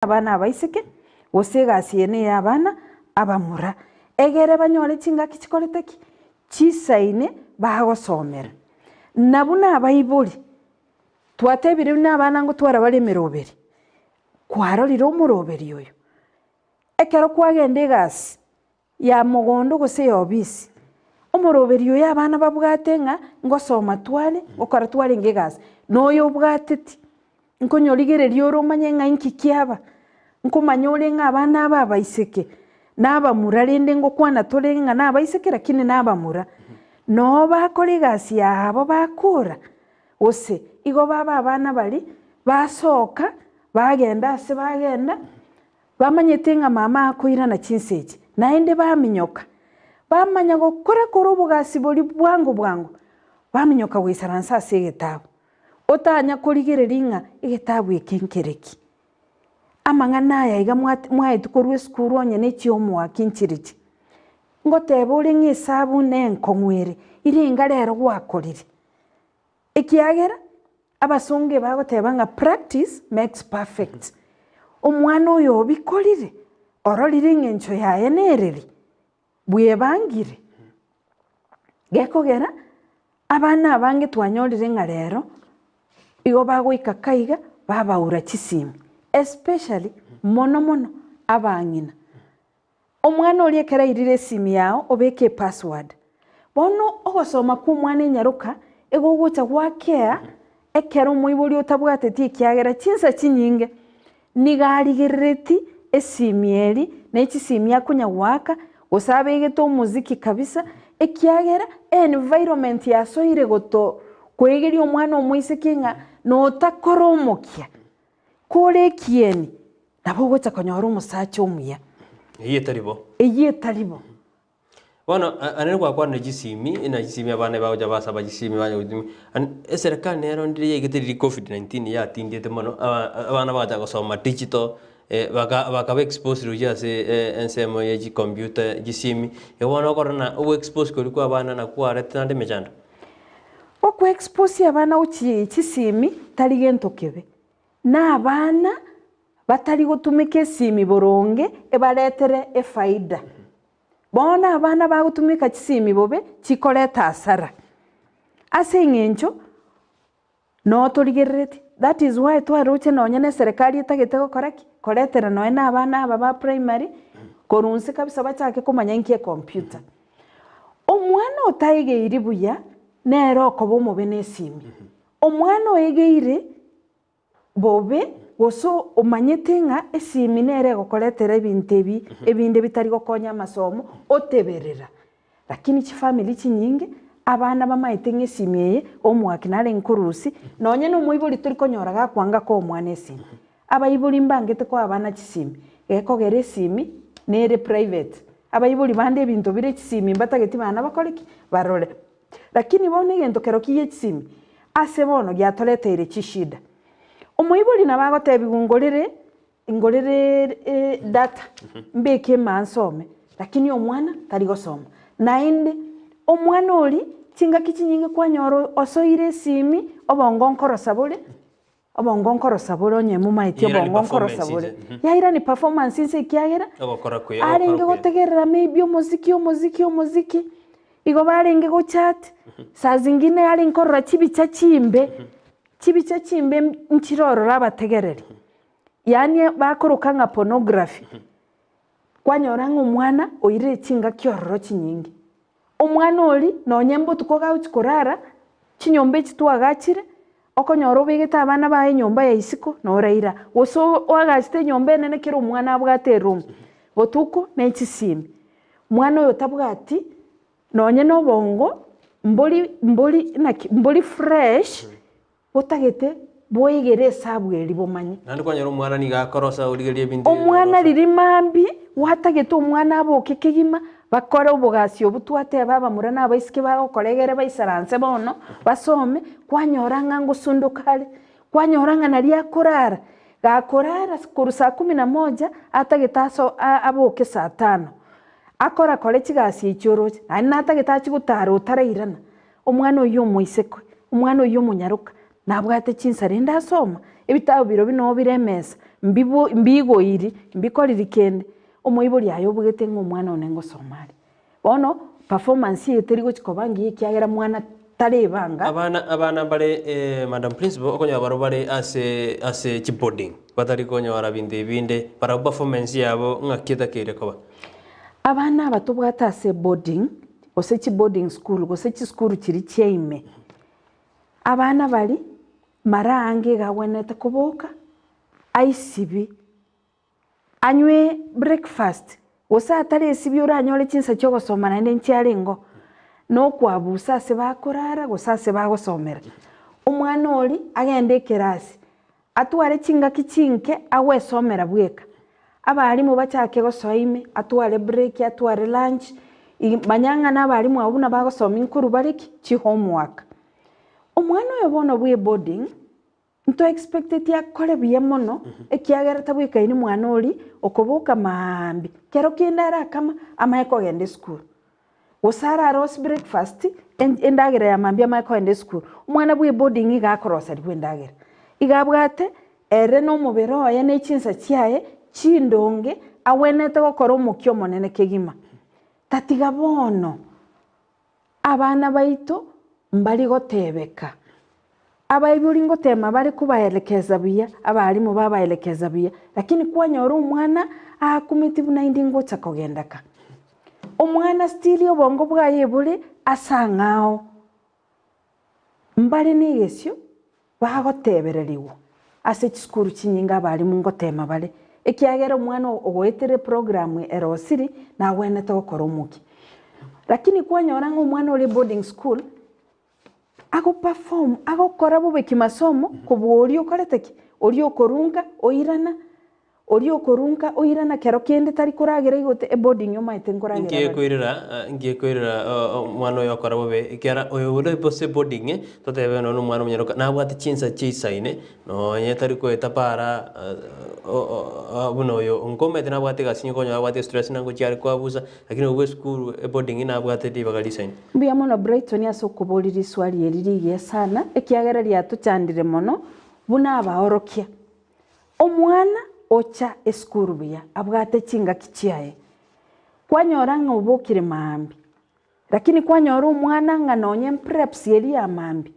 Abana abaiseke, gose egasi eye neya abana abamura, egere banyore chingaki chikorete ki? Chisaine bagosomera. Na buna abaibori, twatebire buna abana ngotwara bare emeroberi, kwarorire omoroberi oyo, ekero kwagenda egasi ya mogondo gose ya obisi, omoroberi oyo abana babwate ng'a ngosoma tware, gokora twarenge egasi, na oyo obwateti, nkonyorigereria ore omanye ng'a inki kiaba, nkomanya ore ng'a abana aba abaiseke, na abamura rende ngokwana tore ng'a na abaiseke lakini na abamura, noo bakora egasi yabo bakora, gose igo baba abana baria, basoka, bagenda ase bagenda. Bamanyete ng'a mama akoirana chinsa echi, naende baminyoka, bamanya gokora kora obogasi boria bwango bwango, baminyoka goisaransa ase egetabu. Otanya korigereria ng'a egetabu eke nkere ki. Amang'ana aya iga mwaetwe korwa esukuru onye ne chiomoaki nchirichi. Ngoteba ore ng'a esabu nenkong'u ere, irenga rero gwakorire. Ekiagera abasongo ebagoteba ng'a practice makes perfect. Omwana oyo obikorire, ororire eng'encho yaye nereri, bwebangire. Gekogera abana abange twanyorire ng'a rero, igo bagoika kaiga babaura chisimi, especially mono mono abang'ina. Omwana oria ekero airire esimi yao obeke epassword. Bono ogosoma kwa omwana enyaroka egogocha gwakea ekero omoibori otabwateti ekiagera chinsa chinyinge nigo arigerereti esimi eri ne chisimi akonya goaka gose abegete omoziki kabisa ekiagera environment yasoire goto koegeria omwana omoiseke ng'a notakora omokia kore ekieni Nabo ogocha konyora omosacha omuya. Eyio etari bo. Eyio etari bo. Bono anene gwakwanire chisimi, na chisimi abana bagocha basaba chisimi banya gotumia, an eserekari nero ndire yaigete riria covid 19 yatindiete mono, aba abana bagachaka gosoma digital, baka bakaba exposed gochia ase ensemo ya chicomputer, chisimi, igo bono okorora ng'a oboexpose koria kwa abana nakwo kwarete naende emechando. Okoexposia abana gochia chisimi tari gento kebe, Na abana batari gotumeka esimi boronge ebaretere efaida. Bono abana bagotumeka chisimi bobe chikoreta hasara. Ase eng'encho noo torigerereti, that is why twaroche nonye na eserekari etagete gokora ki? Koretera nonye na abana aba ba primary korwa inse kabisa bachake komanya inki ecomputer. Omwana otaegeiri buya nere okoba omobe na esimi. Omwana oegeire bobe, gose omanyete ng'a esimi nere egokoretera ebinto ebi ebinde bitari gokonya amasomo, oteberera. Lakini chifamiri chinyinge, abana bamaete ng'a esimi eye, omwaki narenge korusia, nonye na omoibori tori konyora gakwanga koa omwana esimi. Abaibori mbangete koa abana chisimi, gekogera esimi nere private. Abaibori bande ebinto bire chisimi mbatageti bana bakore ki? Barore. Lakini bono egento kero kiye chisimi, ase bono giatoreteire chishida. Omoibori nabo agotebigwa ngorere ngorere data mbeke ime nsome, lakini omwana tari gosoma. Naende omwana oria chingaki chinyinge kwanyora osoire esimi obongo nkorosa bore. Obongo nkorosa bore onye momaeti Yairani obongo nkorosa performance bore. inse, mhm. Yairani performance inse ekiagera, Ogokora kuya, ogokora arenge kuya. gotegerera maybe omoziki omoziki omoziki, igo barenge gochat, saa zingine arenge korora chibicha chimbe, chibicha chimbe nchire ororo abategereri, yaani bakoroka ng'a pornography, kwanyora ng'a omwana oirire chingaki ororo chinyinge. Omwana oria nonye mbotuko gagochia korara, chinyomba echi twagachire, okonyora obegete abana baye enyomba ya isiko noraira, gose oagachete enyomba enene kera omwana abwate eroom, botuko ne chisimi. Mwana oyo tabwati nonye na obongo mbori mbori naki mbori fresh. Botagete boegere esabu eria bomanye. Naende kwanyora omwana nigo akorosa origereria ebinto ebi Omwana akorosa. riria mambia gwatagete omwana aboke kegima, bakore obogasi obwo twateba abamura na abaiseke bagokora egere baisaranse bono, basome, kwanyora ng'a ngosundoka are, kwanyora ng'a naria akorara, gakorara korwa saa kumi na moja, atagete aso aboke saa tano, akorakore chigasi echio oroche, naende natagete achie gotara otarairana. Omwana oyio omoiseke, omwana oyio omonyaroka, nabwate chinsa rende asoma? Ebitabu birobio noo bire emesa, mbibo mbigoiri, mbikoriri kende, omoibori aye obugete ng'a omwana one ngosoma are. Bono, performance eye teri gochi koba engiya ekiagera mwana tarebanga. Abana abana mbare Madam Principal okonyora barobwo bare ase ase chiboarding batari konyora binto ebi binde barabwo performance yabo ng'aki etakeire koba. Abana aba tobwate ase eboarding, gose chiboarding school, gose chisukuru chiria chia ime, abana baria mara aange iga agwenerete koboka, aisibi, anywe breakfast, gose atare esibi oranyore chinsa chia ogosoma naende nchiarengeo, na okwabusa ase bakorara gose ase bagosomera. Omwana oria agende ekerasi, atware chingaki chinke agwesomera bweka, abalimu bachake gosoa ime, atware break, atware lunch, manya ng'a na abalimu abwo buna bagosomia nkorwa bare ki? Chihomework. Omwana oyo bono bwa eboarding, nto expecteti akore buya mono, ekiagera tabwekaini mwana oria okoboka maambia, kero kende arakama amanye kogenda esukuru. Gose ararosie breakfast, endagera ya mambia amanye kogenda esukuru. Omwana bwa eboarding iga akoroseriwa endagera, iga abwate ere na omobere oye na echinsa chiaye chindonge agwenerete gokora omokia omonene kegima. Tatiga bono. Abana baito mbari gotebeka. Abaibori ngotema bare kobaelekeza buya, abalimu babaelekeza buya, lakini kwanyora omwana aakumeti buna indi ngocha kogenda ka. Omwana still obongo bwaye bore ase ang'ao. Mbare na egesio bagotebererigwa ase chisukuru chinyinge abalimu ngotema bare, ekiagera omwana ogoetera eprogram erosiri nagwenerete gokora omokia. Lakini kwanyora ng'a omwana ore boarding school, ago perform agokora bobe kimasomo kobua oria okorete ki? Oria okorunga oirana. Oria okorunka oirana kero kende tari koragera igote eboarding omaete nkoragera Inki bare. ekoirera inki ekoirera omwana oyo okora bobe ekiagera oyo ore ase eboarding totebe nonya omwana omonyaroka nabwate chinsa chisaine nonye tari koeta para buna oyo nkomanyete nabwate egasi okonyora abwate estress na ngochia are koabusa lakini obwo esukuru eboarding nabwate ribaga risaine. Mbuya mono Brighton ase okoboria riswali eri rigiya sana ekiagera riatochandire mono buna abaorokia. Omwana ocha esukuru buya, abwate chingaki chiaye, kwanyora ng'a obokire maambia, lakini kwanyora omwana ng'a nonye mpreps eria ya maambia,